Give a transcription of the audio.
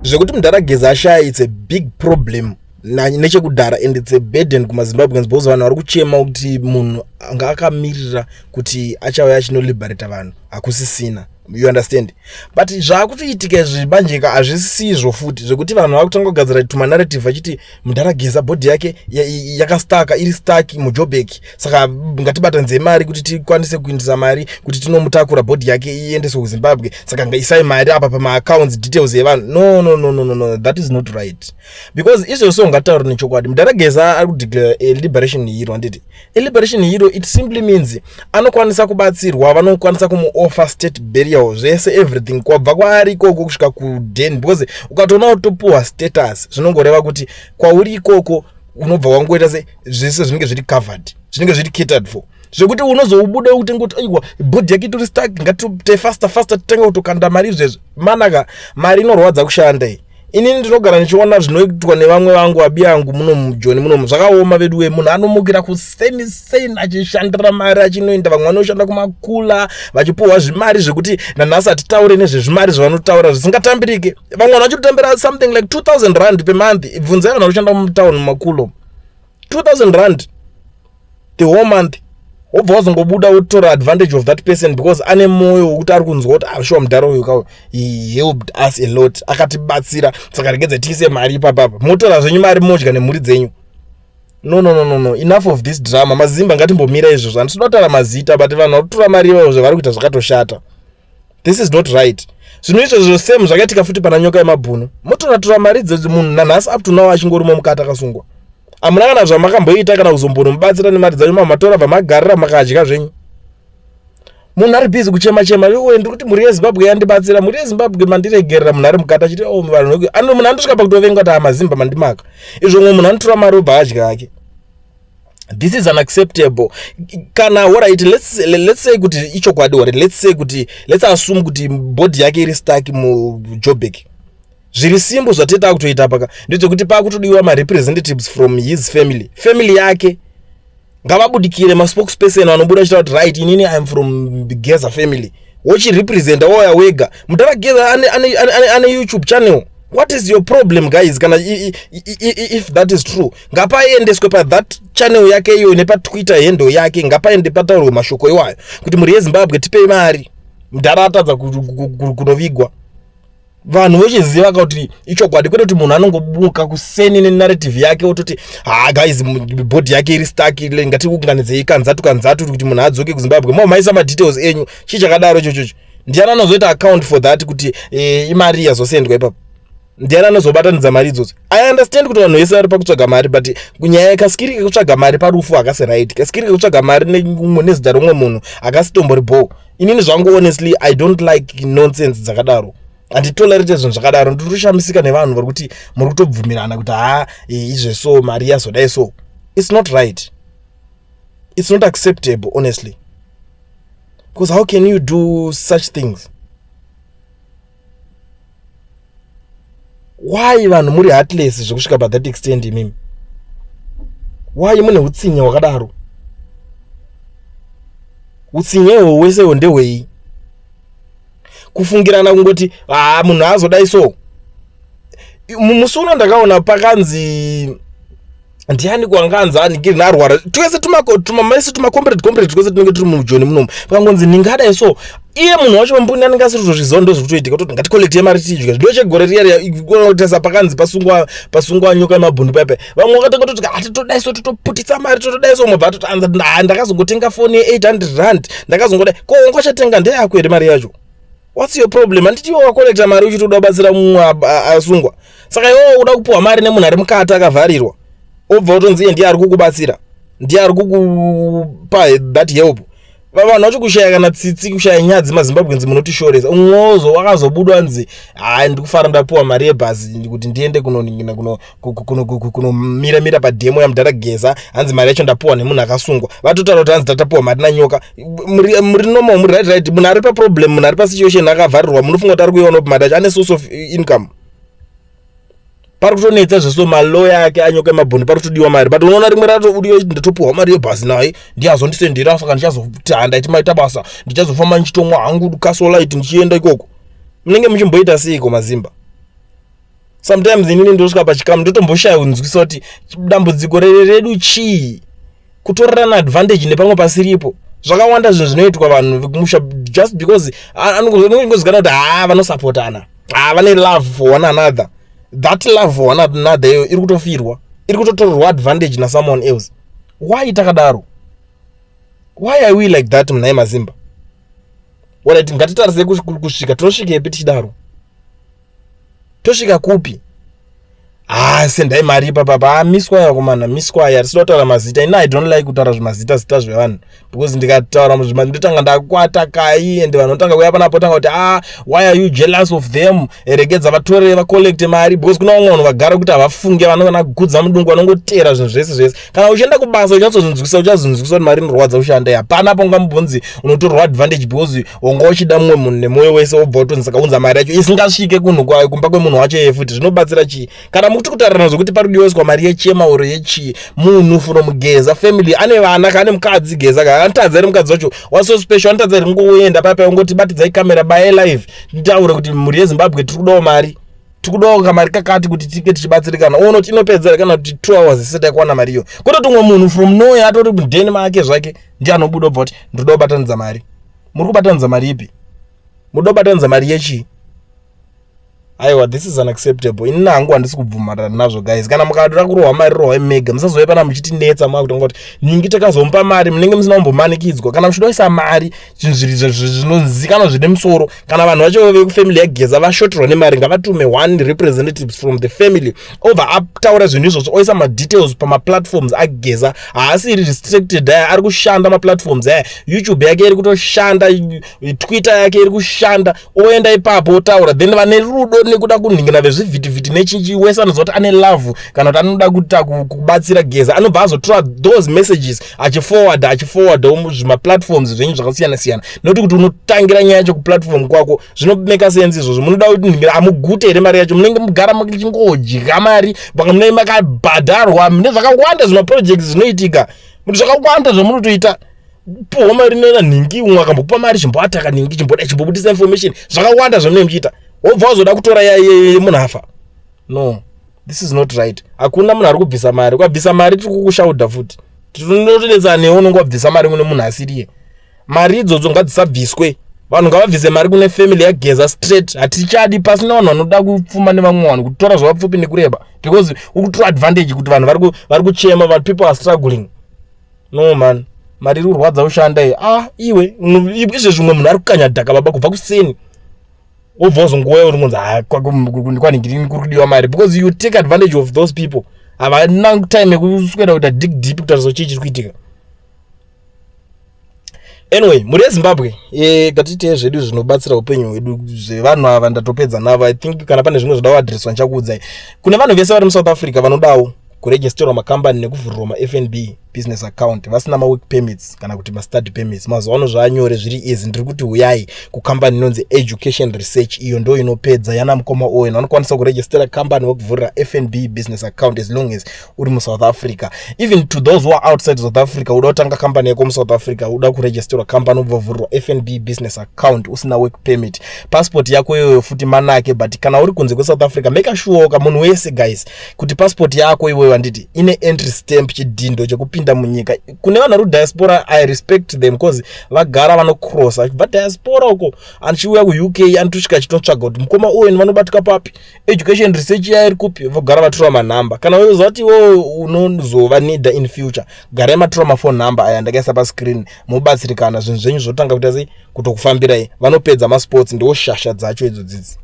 Zvekuti mudhara Geza ashaya, it's a big problem nechekudhara and it's a burden kumaZimbabweans, because vanhu vari kuchema kuti munhu anga akamirira kuti achauya achinoliberata vanhu hakusisina, you understand? But zvaakutoitika izvi manjeka hazvisizvo futi, zvekuti vanhu vakutanga kugadzira tumanarrative vachiti mudhara Geza body yake yakastaka, iri stuck muJoburg, saka ngatibatanidze mari kuti tikwanise kuindisa mari kuti tinomutakura, body yake iendeswe kuZimbabwe, saka ngaisai mari apa pamaaccounts details evanhu. No, no, no, no, no, no, that is not right, because izvozvo ngataura nechokwadi, mudhara Geza ari kudeclare a liberation hero, handiti? A liberation hero, it simply means anokwanisa kubatsirwa, vanokwanisa kumuoffer state burial, zvese, everything, kwabva kwaari ikoko kusvika kuden, because ukatoona utopuhwa status, zvinongoreva kuti kwauri ikoko unobva wangoita se zvese zvinenge zviri covered, zvinenge zviri catered for, zvekuti unozoubuda kuti ngoti aiwa, body yake itori stuck, ngatite faster faster, titanga kutokanda mari izvezvi. Manaka mari inorwadza kushanda iyi. Inini ndinogara ndichiona zvinoitwa nevamwe vangu, abi angu muno muJoni munomu, zvakaoma vedu we. Munhu anomukira kuseni seni achishandira mari, achinoenda, vamwe vanoshanda kumakula vachipuhwa zvimari zvekuti nanhasi hatitaure nezvezvimari zvavanotaura zvisingatambirike. Vamwe vanhu vachitotambira something like 2000 rand per month. Bvunzai vanhu vanoshanda mutown mumakulo, 2000 rand the whole month. Wobva wazongobuda wotora advantage of that person because ane mwoyo wekuti ari kunzwa kuti, ah, sure, mudhara uyu ka, he helped us a lot, akatibatsira, saka regedza tiise mari ipapapa. Motora zvenyu mari, modya nemhuri dzenyu. No, no, no, no, no, enough of this drama, mazimba. Ngatimbomira izvozvo. Handisida kutaura mazita, but vanhu vari kutora mari ivavo, zvavari kuita zvakatoshata. This is not right. Zvinhu izvozvo same zvakaitika futi pana Nyoka Yemabhunu. Motoratora mari idzodzo, munhu nanhasi up to now achingorimo mukati akasungwa. Hamuna kana zvamakamboita kana kuzombonomubatsira nemari dzacho. Mamatora, bva magarira, makadya zvenyu. Munhu ari busy kuchema chema, iwe ndiri kuti mhuri yeZimbabwe yandibatsira, mhuri yeZimbabwe mandiregerera. Munhu ari mukati achiti, oh, vanhu ano, munhu andosvika pakutovenga kuti amazimba mandimaka izvo. Mumwe munhu anotora mari obva adya ake. This is unacceptable. Kana, alright, let's say kuti ichokwadi, alright, let's say kuti, let's assume kuti body yake iri stuck muJoburg. Zviri simple, zvateta kutoita paka ndezvekuti pakutodiwa marepresentatives from his family. Family yake ngavabudikire, maspokesperson vanobuda achitaura kuti, right, inini I am from the Geza family, wochirepresenta woya wega. Mudhara Geza ane YouTube channel. What is your problem, guys? Kana if that is true, ngapaendeswe pathat channel yake iyo nepaTwitter handle yake, ngapaende pataurwe mashoko iwayo kuti mhuri yeZimbabwe, tipei mari, mudhara atadza kunovigwa. Vanhu vochiziva kuti ichokwadi, kwete kuti munhu anongobuka kuseni nenarrative yake ototi, ha, guys, body yake iri stuck, ngatiunganidzei kanzatu kanzatu kuti munhu adzoke kuZimbabwe. Mo maisa madetails enyu, chii chakadaro ichochocho? Ndiani anozoita account for that, kuti imari yazosendwa ipapo? Ndiani anozobatanidza mari idzodzo? I understand kuti vanhu vese vari pakutsvaga mari, but kunyaya kaskiri kekutsvaga mari parufu hakasi right. Kaskiri kekutsvaga mari nezita romwe munhu hakasitombori bho. Inini zvangu, honestly, I don't like nonsense dzakadaro, handitolerate zvinhu zvakadaro. Ndiri nevanhu vari kuti muri kutobvumirana kuti ha, izve so mari yazodai so. It's not right, it's not acceptable, honestly, because how can you do such things? Why vanhu muri heartless zvekusvika pathat extent imimi? Why mune utsinye hwakadaro? Utsinye ihwo hwese ndehwei? Kufungirana kungoti, ha, munhu azodai so. Musi uno ndakaona pakanzi ndiani kwanganzi anikiri arwara, twese tumamaisi, tumacomrade comrade twese tinenge tiri muJoni munomu, pakangonzi ningadai so, iye munhu wacho mbuni anenge asiri kutozviziva ndo zviri kutoitika, kutoti ngaticollecte mari tidye. Ndo chegore riya riya pakanzi pasungwa Nyoka yemabhunu paipai, vamwe vakatanga kutoti hatitodai so, totoputitsa mari, totodai so. Mubva atoti anza, ndakazongotenga foni ye800 rand, ndakazongodai. Ko ungachatenga ndeyako here mari yacho? What's your problem? Handiti iwe wacollecta mari uchitoda kubatsira mumwe asungwa? Saka iwewo uda kupiwa mari nemunhu ari mukati akavharirwa, obva utonzi iye ndiye ari kukubatsira, ndiye ari kukupa that help. Vanhu vacho kushaya kana tsitsi, kushaya nyadzi. MaZimbabweans munotishoresa. Umwozo wakazobudwa nzi, hai, ndikufara, ndapiwa mari yebhazi kuti ndiende kunomira mira pademo yamudhara Geza. Hanzi mari yacho ndapiwa nemunhu akasungwa. Vatotaura kuti hanzi tatapiwa mari naNyoka. Muri normal? Muri right? Right, munhu ari paproblem, munhu ari pasituation akavharirwa, munofunga kuti ari kuiona mari yacho? Ane source of income? Pari kutonetsa zveso maloya ake aNyoka emabhoni, pari kutodiwa mari, but unoona rimwe ratobudiwa, ndatopiwa mari yebhazi naye, ndiye azondisendera, saka ndichazoti handaiti maita basa, ndichazofamba ndichitomwa hangu Castle Lite ndichienda ikoko. Munenge muchimboita seiko, mazimba? Sometimes inini ndosvika pachikamu ndotomboshaya kunzwisa kuti dambudziko redu chii, kutorerana advantage nepamwe pasiripo. Zvakawanda zvinhu zvinoitwa vanhu vekumusha just because anongozikana kuti haa, vanosapotana, haa, vane love for one another. That love for one another iyo iri kutofirwa, iri kutotorerwa advantage nasomeone else. Why takadaro? Why are we like that, munhai mazimba? Alright, ngatitarisei kusvika tinosvikepi tichidaro, tosvika kupi? Ah, sendai mari ipapapa. Amiswa yakomana, miswa aya. Tisida kutaura mazita. Ini I don't like kutaura zvimazita zita zvevanhu because ndikataura ndotanga ndakwata kai and vanhu vanotanga kuuya panapo, tanga kuti, "Ah, why are you jealous of them? Regedza vatore, vacollecte mari," because kuna vamwe vanhu vagara kuti havafunge, vanogudza mudungu, vanongotera zvinhu zvese zvese. Kana uchienda kubasa uchanyatsozvinzwisa, uchazvinzwisa kuti mari inorwadza kushanda. Hapana paungambonzi unotorwa advantage because wanga uchida mumwe munhu nemwoyo wese, wobva utonzi saka unza mari yacho isingasvike kunhu kumba kwemunhu wacho iye futi. Zvinobatsira chii kana mukuti kutaurirana zvokuti pari kudiwa mari yechema oro yechii? Munhu from Geza family ane vana, kana mukadzi Geza ka anotadza ere? Mukadzi wacho waso special anotadza ere kungoenda paya ungoti batidzai kamera, bayai live, nditaure kuti mhuri yeZimbabwe, tiri kudawo mari, tiri kudawo kamari kakati kuti tinge tichibatsirikana? Uona kuti inopedza kana kuti 2 hours isati yakuwana mari iyo. Kutoti umwe munhu from nowhere atori mudheni make zvake ndiye anobuda obva kuti ndoda kubatanidza mari. Muri kubatanidza mari ipi? Muda kubatanidza mari yechii? Aiwa, this is unacceptable. Inini hangu handisi kubvumarana nazvo, guys. Kana mukada kurohwa mari, rohwai mega. Musazouya pana muchitinetsa makutonga kuti ningi takazomupa mari, munenge musina kumbomanikidzwa. Kana muchida kuisa mari, zvinhu zvinozikanwa zvine musoro. Kana vanhu vacho vekufamily yaGeza vashoterwa nemari, ngavatume one representatives from the family, obva ataura zvinhu izvozvo, oisa madetails pamaplatforms aGeza. Haasiri restricted aya, ari kushanda maplatforms aya. YouTube yake iri kutoshanda, Twitter yake iri kushanda. Oenda ipapo otaura. Then vane rudo nekuda kunhingina vezvivhitivhiti nechinchi wese anoziva kuti ane love kana kuti anoda kuita kubatsira Geza, anobva azotora those messages achiforwarda, achiforwardawo zvimaplatforms zvenyu zvakasiyana siyana. Nokuti kuti unotangira nyaya yacho kuplatform kwako, zvinomeka sense izvozvo. Munoda kuti nhingira amugute here mari yacho? Munenge mugara muchingodya mari, panga munenge makabhadharwa mune zvakawanda, zvimaprojects zvinoitika, zvakawanda zvamunotoita. Puhwa mari nenanhingi, umwe akambokupa mari, chimboataka nhingi, chimboda, chimbobudisa information, zvakawanda zvamunenge muchiita. Wobva wazoda kutora yemunhu afa. No, this is not right. Hakuna munhu ari kubvisa mari. Ukabvisa mari, tiri kukushaudha futi, tinotoletsa newe. Unonge wabvisa mari kune munhu asiriye. Mari idzodzo ngadzisabviswe. Vanhu ngavabvise mari kune family yaGeza straight. Hatichadi pasina vanhu vanoda kupfuma nevamwe vanhu, kutora zvavapfupi nekureba, because uri kutora advantage kuti vanhu vari kuchema, but people are struggling. No man, mari iri kurwadza kushanda iyi. Ah, iwe, izvezvi umwe munhu ari kukanya dhaka baba kubva kuseni, wobva wazongouya uri kunzi kwanhingirini kuri kudiwa mari, because you take advantage of those people. Havana time yekuswera kuita dig deep kutarisa chii chiri kuitika. Anyway, mhuri yeZimbabwe, ngatitei zvedu zvinobatsira upenyu hwedu. Zvevanhu ava ndatopedza navo. I think kana pane zvimwe zvoda kuadhireswa, ndichakuudzai. Kune vanhu vese vari muSouth Africa vanodawo kuregisterwa makambani nekuvhurirwa maFNB business account vasina mawork permits kana kuti mastudy permits, mazuva ano zvaanyore, zviri easy. Ndiri kuti uyai kukambani inonzi Education Research. Iyo ndo inopedza yana mukoma Owen. Vanokwanisa kuregistera kambani wekuvhurira FNB business account as long as uri muSouth Africa. Even to those who are outside South Africa, uda kutanga kambani yako muSouth Africa, uda kuregisterwa kambani, ubva vhurirwa FNB business account usina work permit, passport yako iyoyo futi manake. But kana uri kunze kweSouth Africa, make sure ka munhu wese, guys, kuti passport yako iweyo, handiti, ine entry stamp, chidhindo chekupinda munyika. Kune vanhu vari kudiaspora, I respect them because vagara vanocrossa achibva diaspora uko achiuya kuUK, anotosvika achitotsvaga kuti mukoma Owen vanobatika papi, Education Research iya iri kupi. Vogara vatora manhamba. Kana uzova kuti iwewe unozova needa in future, garai matora mafone number aya ndakaisa pascreen, mobatsirikana. Zvinhu zvenyu zvotanga kuita sei, kutokufambirai. Vanopedza masports, ndiwo shasha dzacho idzo dzidzi.